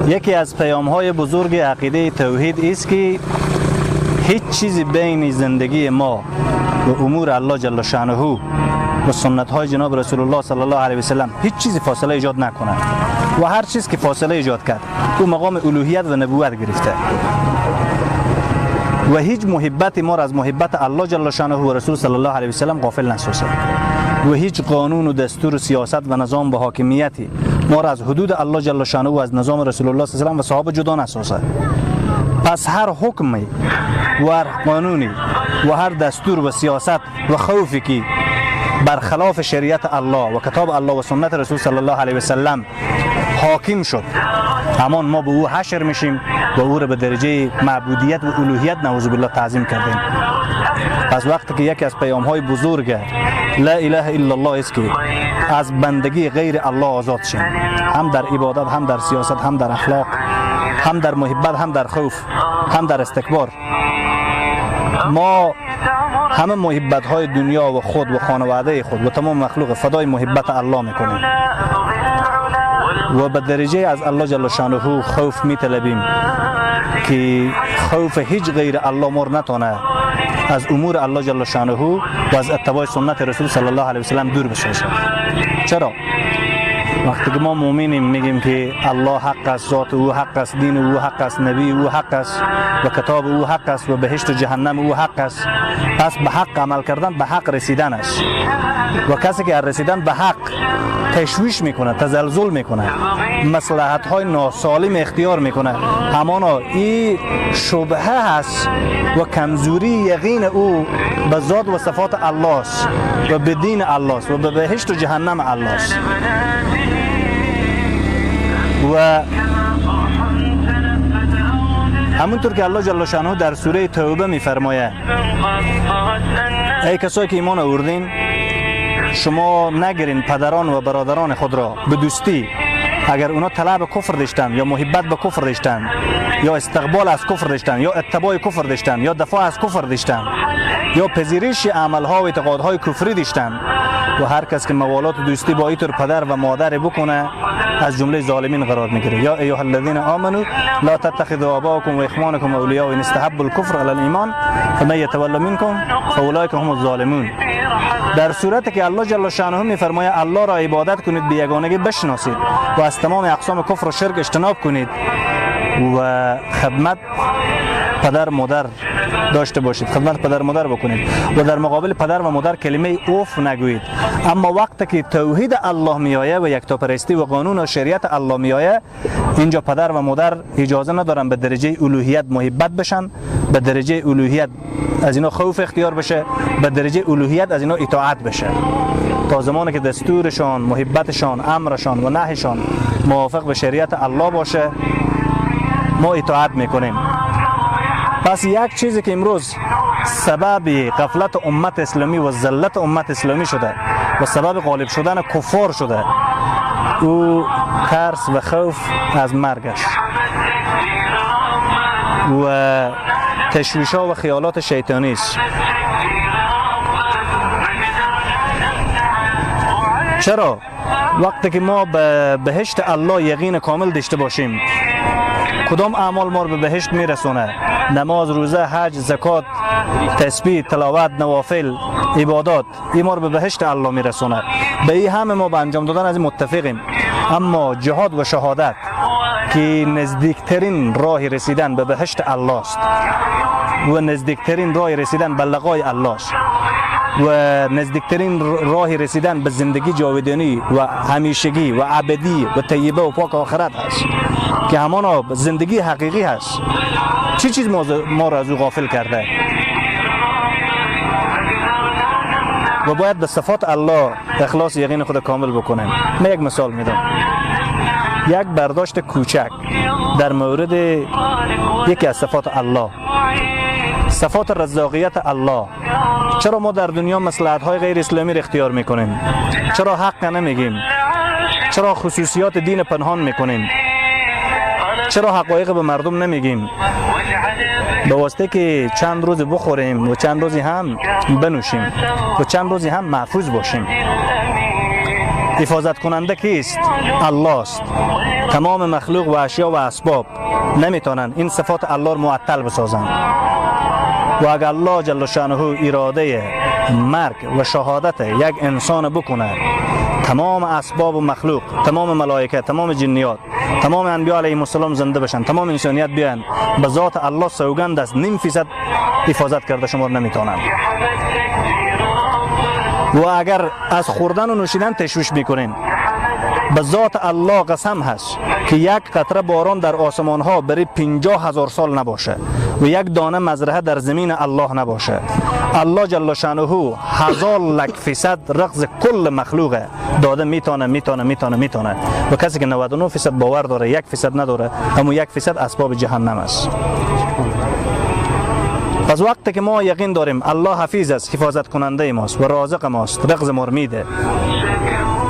یکی از پیام‌های بزرگ عقیده توحید است که هیچ چیزی بین زندگی ما و امور الله جل شانه و سنت‌های جناب رسول الله صلی الله علیه و سلم هیچ چیزی فاصله ایجاد نکنه و هر چیز که فاصله ایجاد کرد او مقام الوهیت و نبوت گرفته و هیچ محبت ما را از محبت الله جل شانه و رسول صلی الله علیه و سلم غافل نسازد و هیچ قانون و دستور و سیاست و نظام و حاکمیتی ما را از حدود الله جل شانه و از نظام رسول الله صلی الله علیه و سلم و صحابه جدا نسازد. پس هر حکمی و هر قانونی و هر دستور و سیاست و خوفی که برخلاف شریعت الله و کتاب الله و سنت رسول صلی الله علیه و سلم حاکم شد، همان ما به او حشر میشیم و او را به درجه معبودیت و الوهیت نعوذ بالله تعظیم کردیم. پس وقتی که یکی از پیام های بزرگ لا اله الا الله است که از بندگی غیر الله آزاد شیم، هم در عبادت، هم در سیاست، هم در اخلاق، هم در محبت، هم در خوف، هم در استکبار. ما همه محبت های دنیا و خود و خانواده خود و تمام مخلوق فدای محبت الله میکنیم و به درجه از الله جل شانه خوف میطلبیم که خوف هیچ غیر الله مر نتونه از امور الله جل شانه و از اتباع سنت رسول صلی الله علیه و سلم دور بسازه. چرا؟ وقتی که ما مؤمنیم میگیم که الله حق است، ذات او حق است، دین او حق است، نبی او حق است و کتاب او حق است و بهشت و جهنم او حق است. پس به حق عمل کردن به حق رسیدن است و کسی که از رسیدن به حق تشویش میکنه، تزلزل میکنه، مصلحت های ناسالم اختیار میکنه، همانا این شبهه هست و کمزوری یقین او به ذات و صفات الله است و به دین الله است و به بهشت و جهنم الله است. و همونطور که الله جل شانه در سوره توبه میفرماید: ای کسایی که ایمان آوردین، شما نگیرین پدران و برادران خود را به دوستی اگر اونا طلب کفر داشتن یا محبت به کفر داشتن یا استقبال از کفر داشتن یا اتباع کفر داشتن یا دفاع از کفر داشتن یا پذیرش عملها و اعتقادهای کفری داشتن. و هر کس که موالات و دوستی با ایتر پدر و مادر بکنه از جمله ظالمین قرار میگیره. یا ایها الذین آمنوا لا تتخذوا آباءکم و اخوانکم اولیاء ان استحبوا الكفر علی الایمان فمن یتول منکم فاولئک هم الظالمون. در صورتی که الله جل شانه میفرماید الله را عبادت کنید، به یگانگی بشناسید و از تمام اقسام کفر و شرک اجتناب کنید و خدمت پدر مادر داشته باشید، خدمت پدر مادر بکنید و در مقابل پدر و مادر کلمه اوف نگویید. اما وقتی که توحید الله میآید و یکتاپرستی و قانون و شریعت الله میآید، اینجا پدر و مادر اجازه ندارن به درجه الوهیت محبت بشن، به درجه الوهیت از اینا خوف اختیار بشه، به درجه الوهیت از اینا اطاعت بشه. تا زمانی که دستورشان، محبتشان، امرشان و نهیشان موافق به شریعت الله باشه، ما اطاعت میکنیم. پس یک چیزی که امروز سبب غفلت امت اسلامی و ذلت امت اسلامی شده و سبب غالب شدن کفار شده، او ترس و خوف از مرگ است و تشویش ها و خیالات شیطانی است. چرا؟ وقتی که ما به بهشت الله یقین کامل داشته باشیم، کدام اعمال ما رو به بهشت میرسونه؟ نماز، روزه، حج، زکات، تسبیح، تلاوت، نوافل، عبادات، این ما رو به بهشت الله میرسونه. به این همه ما به انجام دادن از این متفقیم. اما جهاد و شهادت که نزدیکترین راه رسیدن به بهشت الله است و نزدیکترین راه رسیدن به لقای الله است و نزدیکترین راه رسیدن به زندگی جاودانی و همیشگی و ابدی و طیبه و پاک آخرت است که همانا زندگی حقیقی هست، چی چیز ما را از او غافل کرده؟ و باید به صفات الله اخلاص یقین خود کامل بکنیم. من یک مثال میدم، یک برداشت کوچک در مورد یکی از صفات الله، صفات رزاقیت الله. چرا ما در دنیا مصلحت های غیر اسلامی را اختیار میکنیم؟ چرا حق نمیگیم؟ چرا خصوصیات دین پنهان میکنیم؟ چرا حقایق به مردم نمیگیم؟ به واسطه که چند روز بخوریم و چند روزی هم بنوشیم و چند روزی هم محفوظ باشیم. حفاظت کننده کیست؟ الله است. تمام مخلوق و اشیا و اسباب نمیتونن این صفات الله را معطل بسازن. و اگر الله جل شانه اراده مرگ و شهادت یک انسان بکنه، تمام اسباب و مخلوق، تمام ملائکه، تمام جنیات، تمام انبیا علیهم السلام زنده بشن، تمام انسانیت بیان، به ذات الله سوگند است 0.5% حفاظت کرده شما رو نمیتونن. و اگر از خوردن و نوشیدن تشویش میکنین، به ذات الله قسم هست که یک قطره باران در آسمان ها برای 50,000 سال نباشه و یک دانه مزرعه در زمین الله نباشه، الله جل شانه 1000 لک فیصد رقص کل مخلوقه داده میتونه میتونه میتونه میتونه. و کسی که 99% باور داره 1% نداره، اما 1% اسباب جهنم است. پس وقتی که ما یقین داریم الله حفیظ است، حفاظت کننده ماست و رازق ماست، رقص ما رو میده،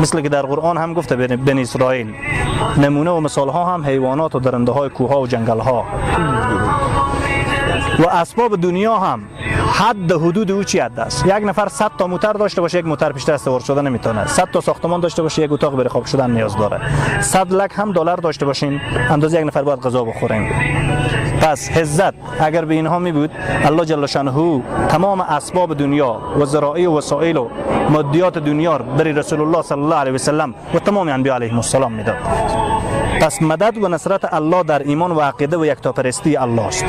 مثل که در قرآن هم گفته بنی اسرائیل، نمونه و مثال ها هم حیوانات و درنده های کوه ها و جنگل ها و اسباب دنیا هم حد حدود او چی حد است. یک نفر 100 تا موتر داشته باشه، یک موتر پیشتر سوار شده نمیتونه. 100 تا ساختمان داشته باشه، یک اتاق برای خواب شدن نیاز داره. 100 لک هم دلار داشته باشین، اندازه یک نفر باید غذا بخوریم. پس عزت اگر به اینها می بود، الله جل شانه تمام اسباب دنیا و ذرائع و وسایل و مادیات دنیا برای رسول الله صلی الله علیه و سلم و تمام انبیا علیهم السلام میداد. پس مدد و نصرت الله در ایمان و عقیده و یکتاپرستی الله است.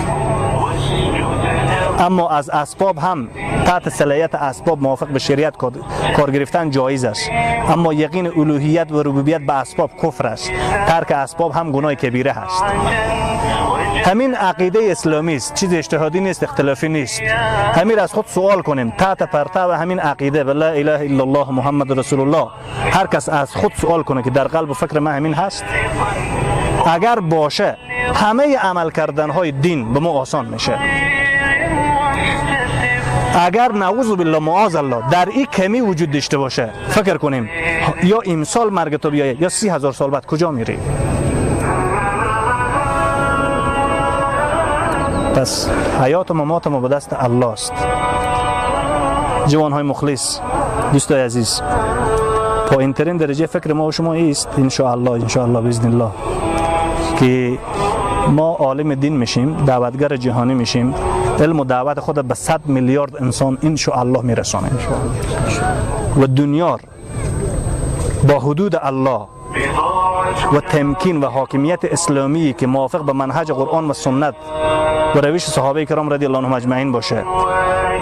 اما از اسباب هم تحت صلاحیت اسباب موافق به شریعت کار گرفتن جایز است، اما یقین الوهیت و ربوبیت به اسباب کفر است. ترک اسباب هم گناه کبیره است. همین عقیده اسلامی است، چیز اجتهادی نیست، اختلافی نیست. همین از خود سوال کنیم تحت پرتو همین عقیده و لا اله الا الله محمد رسول الله، هر کس از خود سوال کنه که در قلب و فکر من همین هست، اگر باشه همه عمل کردن های دین به ما آسان میشه. اگر نعوذ بالله معاذ الله در این کمی وجود داشته باشه، فکر کنیم یا امسال مرگ تو بیایه یا 30,000 سال بعد کجا میری؟ پس حیات و ممات ما به دست الله است. جوانهای مخلص، دوستای عزیز، پایین ترین درجه فکر ما و شما است ان شاء الله، ان شاء الله باذن الله، که ما عالم دین میشیم، دعوتگر جهانی میشیم، علم و دعوت خود به 100 میلیارد انسان ان شاء الله میرسانیم و دنیا با حدود الله و تمکین و حاکمیت اسلامی که موافق به منهج قرآن و سنت و روش صحابه کرام رضی الله عنهم اجمعین باشه،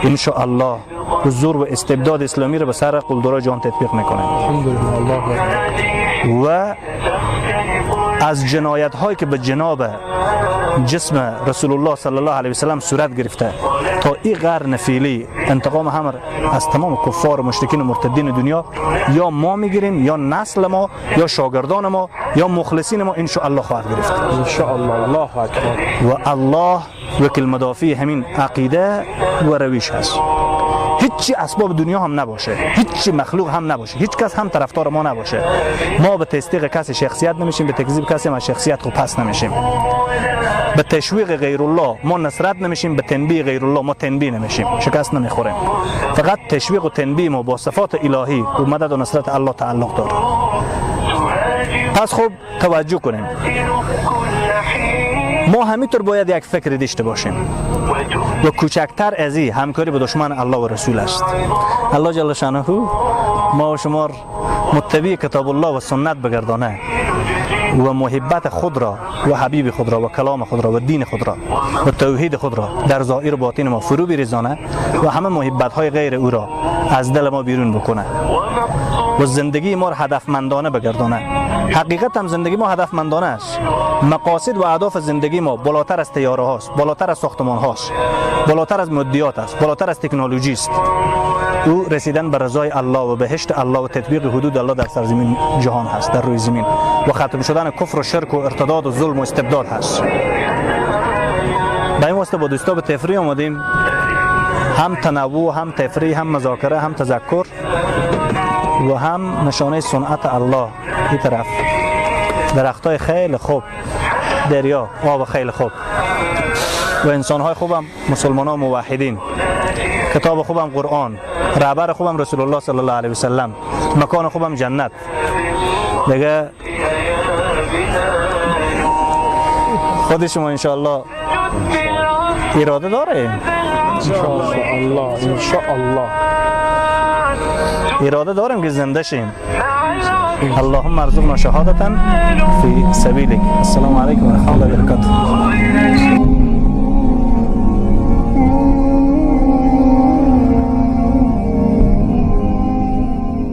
ان شاء الله حضور و استبداد اسلامی را به سر قلدرای جهان تطبیق میکنه. و از جنایت هایی که به جناب جسم رسول الله صلی الله علیه و سلم صورت گرفته تا این قرن فعلی، انتقام هم از تمام کفار و مشرکین و مرتدین دنیا یا ما میگیریم یا نسل ما یا شاگردان ما یا مخلصین ما ان شاء الله خواهد گرفت. ان شاء الله. الله اکبر. و الله وکیل مدافع همین عقیده و رویش هست. هیچی اسباب دنیا هم نباشه، هیچی مخلوق هم نباشه، هیچ کس هم طرفدار ما نباشه، ما به تصدیق کسی شخصیت نمیشیم، به تکذیب کسی هم شخصیت خود پس نمیشیم، به تشویق غیر الله ما نصرت نمیشیم، به تنبیه غیر الله ما تنبیه نمیشیم، شکست نمیخوریم. فقط تشویق و تنبیه ما با صفات الهی و مدد و نصرت الله تعلق داره. پس خوب توجه کنیم، ما همینطور باید یک فکر داشته باشیم و کوچکتر از این همکاری به دشمن الله و رسول است. الله جل شانه ما و شما متبع کتاب الله و سنت بگردانه و محبت خود را و حبیب خود را و کلام خود را و دین خود را و توحید خود را در ظاهر و باطن ما فرو بریزانه و همه محبت های غیر او را از دل ما بیرون بکنه و زندگی ما را هدفمندانه بگردانه. حقیقت هم زندگی ما هدفمندانه است. مقاصد و اهداف زندگی ما بالاتر از طیاره هاست، بالاتر از ساختمان هاست، بالاتر از مادیات است، بالاتر از تکنولوژی است. او رسیدن به رضای الله و بهشت الله و تطبیق حدود الله در سرزمین جهان هست، در روی زمین، و ختم شدن کفر و شرک و ارتداد و ظلم و استبداد هست. به این واسطه با دوستا به تفریح آمدیم، هم تنوع، هم تفریح، هم مذاکره، هم تذکر و هم نشانه صنعت الله. این طرف درختای خیلی خوب، دریا، آب خیلی خوب و انسانهای خوبم مسلمان ها موحدین، کتاب خوبم قرآن، رهبر خوبم رسول الله صلی الله علیه و سلم، مکان خوبم جنت. دیگه خود شما انشالله اراده داره؟ انشاءالله، انشاءالله. اراده داریم که زنده شیم. اللهم ارزقنا شهادة في سبيلك. السلام علیکم و رحمة الله و برکاته.